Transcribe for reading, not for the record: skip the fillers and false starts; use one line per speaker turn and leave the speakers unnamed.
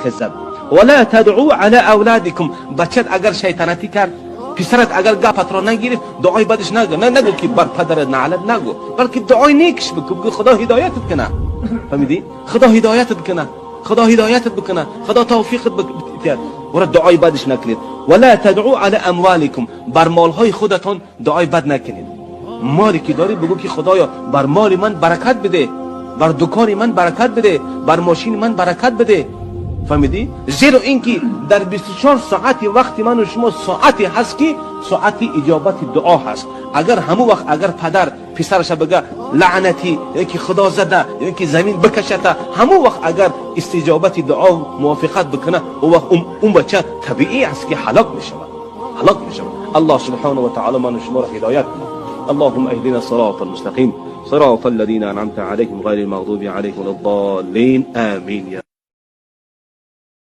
Хезад. ولا تدعوا على أولادكم. Бачат агар шайтанатӣ кард, писарат агар гапатро нагирифт, дуои бадиш нагӯ. На, нагӯ ки бар падарат наълат нагӯ, балки дуои некиш бикун, бигӯ: Худо ҳидоятат куна. Фаҳмидӣ? Худо ҳидоятат куна, Худо ҳидоятат бикуна, Худо тавфиқат бидиҳад. Ура дуои бадиш накунед. ولا تدعوا على أموالكم. Бар молҳои худатон дуои бад накунед. Моле ки дорӣ, бигӯ ки худоё, бар моли ман баракат биде, бар дукони ман баракат биде, бар мошини ман баракат биде. Фаҳмидӣ? Зеро ин ки дар 24 соати вақти ману шумо соате ҳаст, ки соати иҷобати дуо ҳаст. Агар ҳамун вақт агар падар писараша бига лаънатӣ ё ки худо зада ё ки замин бикашата, ҳамун вақт агар истиҷобати дуо мувофиқат бикуна, он вақт он бача табиӣ аст, ки ҳалок мешавад, ҳалок мешавад. Аллоҳ سبحانه وتعالى ману шуморо ҳидоят кунад. اللهم اهدنا الصراط المستقيم، صراط الذين أنعمت عليهم، غير المغضوب عليهم ولا الضالين، آمين.